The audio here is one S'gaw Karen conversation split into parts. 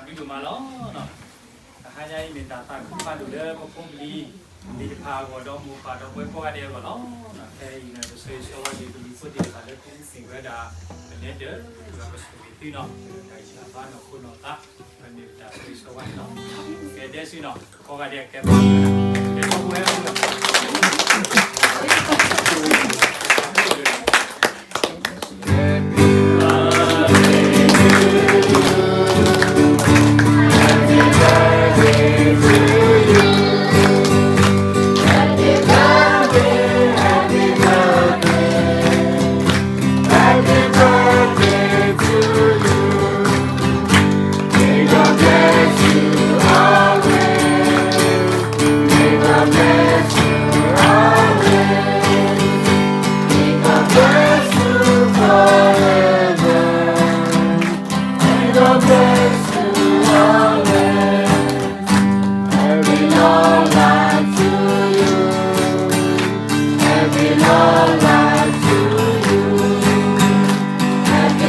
ဒုးဒိၣ်မးလီၤ. တဟါညါအံၤမ့ၢ်တၢ်သးခုဖးဒိၣ်လၢပဖိပလံၤသ့ၣ်တဖၣ်အဂီၢ် ဒီးမိၢ်ပၢ်ဒီပုၢ်ဝဲၢ်ကိးဂၤဒဲးအဂီၢ်လီၤ. ခဲအံၤန့ၣ် ပဆၢဂ့ၤဆၢဝါက့ၤပလံၤဖိသ့ၣ်တဖၣ်လၢပူၤသ့ၣ်ဝဲဒၣ် ပလဲၤတၢ်ဒီးပဆိၣ်ဂ့ၤသုနီၤ တၢ်အံၤဘၣ်နီၢ်ခိနီၢ်သး ပမ့ၢ်ပတၢ်ဆၢဂ့ၤဆၢဝါန့ၣ်လီၤ. ကဲဒဲစုနီၤ ကိးဂၤဒဲးကဲပှၤ ကဲထီၣ်ပဝဲ တၢ်ဘျုးနီၤ ပကလဲၤလၢ ခံဆံသၢ အဆၢဖိခံဆံန့ၣ် ခံဆံသၢ ပှၤလံ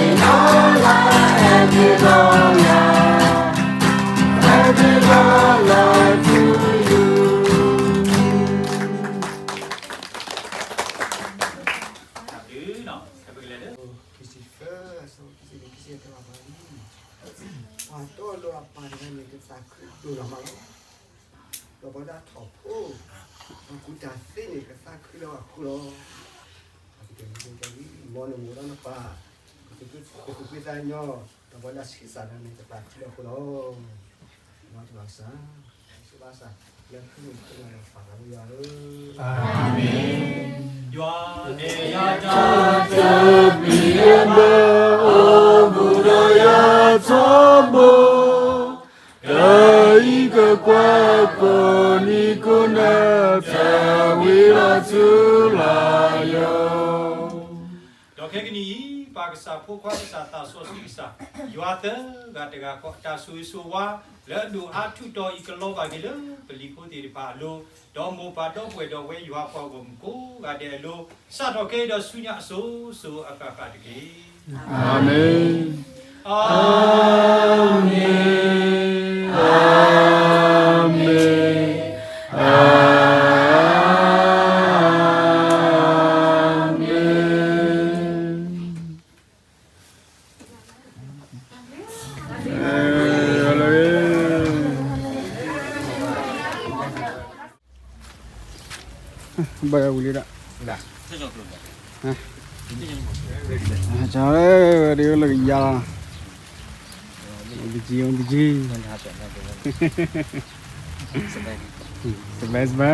ပှၤတီအလိၤအပၢ်တဂၤန့ၣ် ကသးခုဒိၣ်လီၤမးလီၤ. ဒီးပဝဲဒၣ်ထီၣ်ဖိ ပှၤကူၣ်တၢ်သ့န့ၣ် ကသးခုလၢအဃိလီၤ. ပကတဲလံ မ်နမိၢ်ဒီးနပၢ် ကသူၣ်ဖှံသးညီ ဒီးပဝဲဒၣ်ဆံးစၢ်တဂၤန့ၣ် ကသးခုလၢအဃိလီၤ. မ်တဘၣ်ကစၢ် ဘၣ်ဆၣ်လၢဖုမုၢ်ဖိန့ၣ်ဒီးပာ်လီၤယွၤဧၢ အၤမ့ၣ်. ယွၤအဲၣ်ယၤတၢ်သဘျ့ဘၣ် အိၣ်ဘူးဒီးယၤထီဘိ တၢ်အံၤကကွၢ်ကိးနံၤကိးနၤ တၢ်ဝံၤလီၤဆူလၢယိၤ ဒီးခဲကနံၣ်အံၤ ပၢ်ကစၢ် ဖိခွါကစၢ် သးစီဆှံကစၢ် ယွၤသၢဂၤတဂၤဃီ တၢ်ဆိၣ်ဂ့ၤဆိၣ်ဝါ လၢအဒိၣ်အါထူးတီၤအံၤ ကလီၤဘၣ်က့ၤလၢပလံၤဖိသ့ၣ်တဖၣ်အလိၤ ဒီးမိၢ်ပၢ်ဒီပုၢ်ဝဲၢ်ဒီးဝဲယွၤပှၤဂီၢ်မုၢ်ကိးဂၤဒဲးအလိၤ စးထီၣ်ခဲအံၤဒီးဆူညါအစိၤစိၤအဃၣ်ဃၣ်တက့ၢ်. အၤမ့ၣ်, အၤမ့ၣ်, အၤမ့ၣ်, အၤမ့ၣ်. ဘၣ်ဝံၤလံဒီး, ကၠီလၢဝဲဒၣ်လၢကယါလီၤ, တကံ တကံ, စဘဲစဘဲ,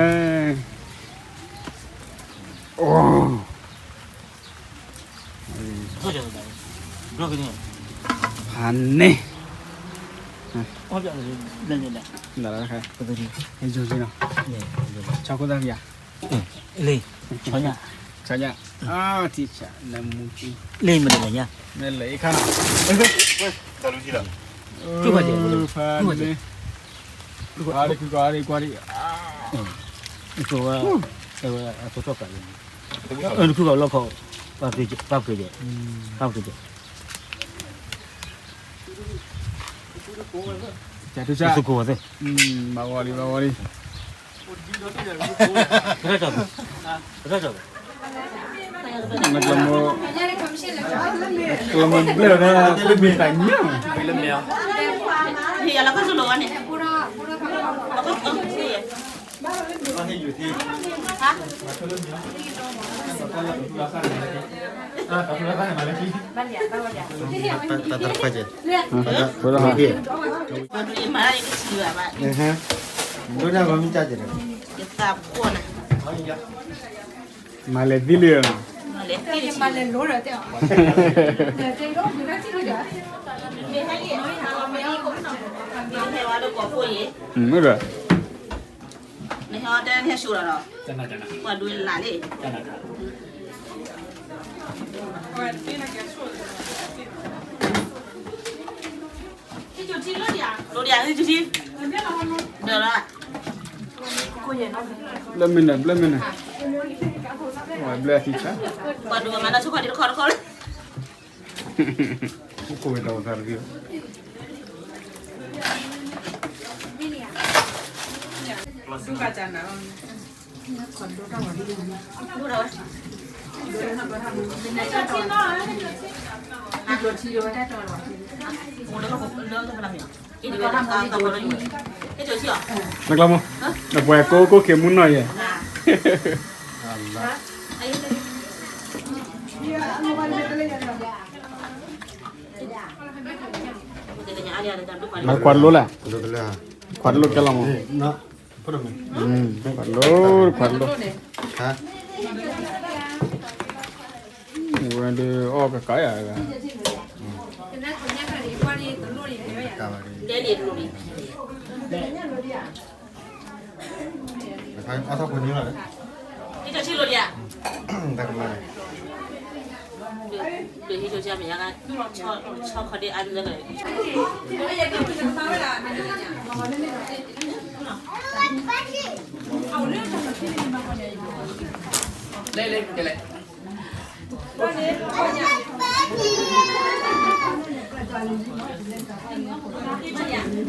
အိၣ် ဖးန့ၢ်, နလၢခါ, ဆီခိၣ်သၣ်ဖျါ, လံ, ဆီညၣ်, ဆီညၣ်, အထံဆၣ်, နမူကံ, လံမ့ၢ်တလၢညၣ်, မ့ၢ်လၢအံၤခါနီၤ, တၢ်လူထံလီၤ, ဖးန့ၢ်, ကွၢ်ဒံး, ကွၢ်ဒံး, ကွၢ်ဒံး, ကွၢ်ဒံး, အသိးထီၣ်ကးလံ, နခုၣ်ကးလီၢ်ခီ, ပၢ်ပက့ၤ, ပၢ်ပက့ၤ, ပၢ်ပက့ၤ, သုကိးဝဲသ့ၣ်, မၤဝီလံ မၤဝီလံ, ကထီၣ်ကၠီ, ကထီၣ်ကၠီ, ကလမုၢ်ဘျဲၣ်လီၤ, လၢမ့ၢ်တၢ်ညၣ်, တၢ်တခွဲးကဲ, မၤလဲၤသံလံနီၤ, မ့ၢ်ဒီး နဟဲတဲနဟဲဆူၣ်လီၤဒီး, ပှၤဒွဲလၢ်လံ, လိၣ်ဒံး, ဟံးကၠူထံ, ဒီးလီၤ, ဘျၢမ့ၢ်န့ၣ် ဘျၢမ့ၢ်န့ၣ်, ဘျၢသံဆါ, ပှၤဒွဲမၤလၢဆိခီၣ်ဒံးတခီတခီလၢ ခိၣ်ဝဲတၢ်အိၣ်သးတဂ့ၤ, နကျီမး, နပှၤကိးကိးက့ၤမူနီၢ်ယဲၢ်. မၤကွၢ်တလိၣ်လဲၣ်, ကွၢ်တလိၣ်ကဲလီၤမး, ကွၢ်တလိၣ်, ကွၢ်တလိၣ်, ဝဲဒၣ်အီၣ်ကကးယၤ, အီၣ်ထီၣ်ဖိနံၤလီၤ, ဒ်ဟံးကၠိဆံမ့ၢ်ယါ, ဆီခီဒ့အါဒ်လဲၣ်, လဲၤလဲၤလဲၤ တၢ်ဘျုးဖးဒိၣ်လီၤ, တၢ်ဘျုးလီၤ.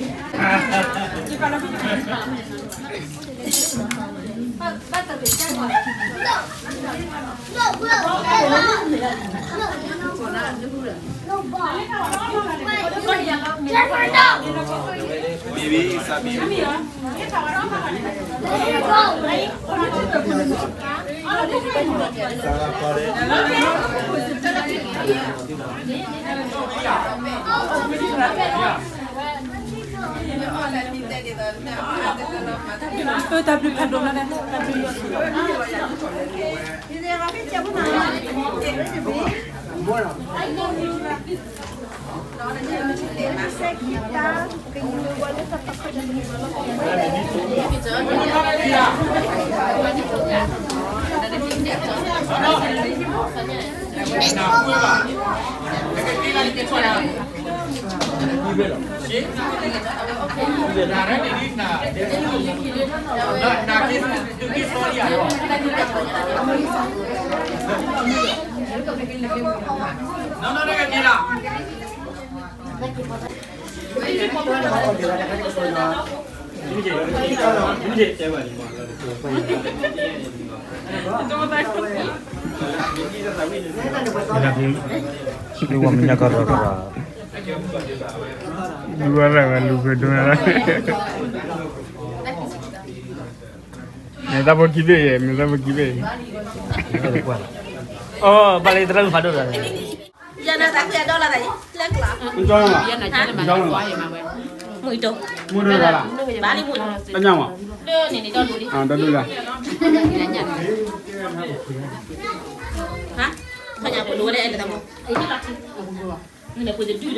မ့ၢ်တၢ်ဖိခံဘ့ၣ်ယဲၢ်, မ့ၢ်တၢ်ဖိခံဘ့ၣ်ယဲၢ်. အိ ဘၣ်လၢတရၢ်ဖးဒိၣ်ဒီး ယနသးခုအဒီလၢသးအံၤ, လၢကျး, မုၢ်တအိၣ်, မုၢ်တအိၣ်ဘၣ်လၢ, ဘၣ်လံမုၢ်, တညၣ်မး, ဒီဒူၣ်လၢ, ဟါ, ထီၣ်ညါပဒိဝဲဒၣ်အဲၣ်လၢတၢ်မ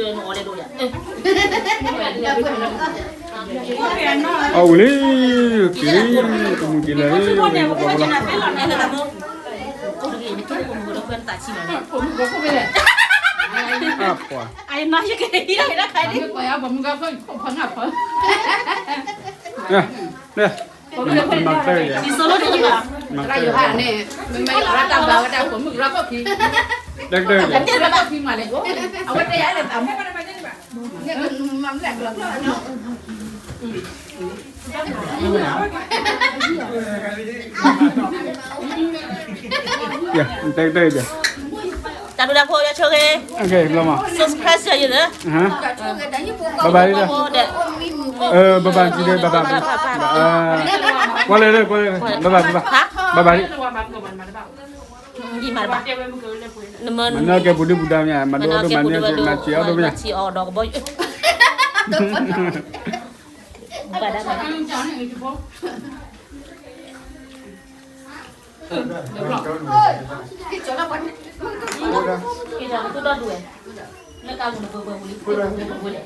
း, အီၣ်ဝံၤလံ, က့ၤလံ, ကမူၣ်က့ၤလၢာ်လံ, အပှၤ, မၤကတၢၢ်, မၤကတၢၢ်, တၢ်ကတၢၢ်, အဝဲတဲယၤလဲၣ်, တၢ်ဒိၣ်တၢ်ဖိ ယဆိၣ်ဂ့ၤ, subscribe ယၤ, bye bye, bye bye, bye bye, bye bye, ကွၢ်လၢ, bye bye, bye bye, bye bye. မၤနီၢ်ကဲပူၤဒုၣ်ပူၤဒါမ့ၢ်, မၤဒိၣ်ဒိၣ်မၤန့ၢ်, မၤဆံးအီၣ်ဒိၣ်မ့ၢ်, မၤဆံးအီၣ်ဒီးကဘီယူၤ, ဘၣ်ဒၣ်မး, က့ၤကၠီၤလၢပှၤန့ၣ်, က့ၤကၠီၤလၢသူၣ်ဒီဒူၣ်ဝဲ, လၢကါပူၤန့ၣ်ပှဲၤပှဲၤပူၤလံ, ပှဲၤပှဲၤပူၤလံ.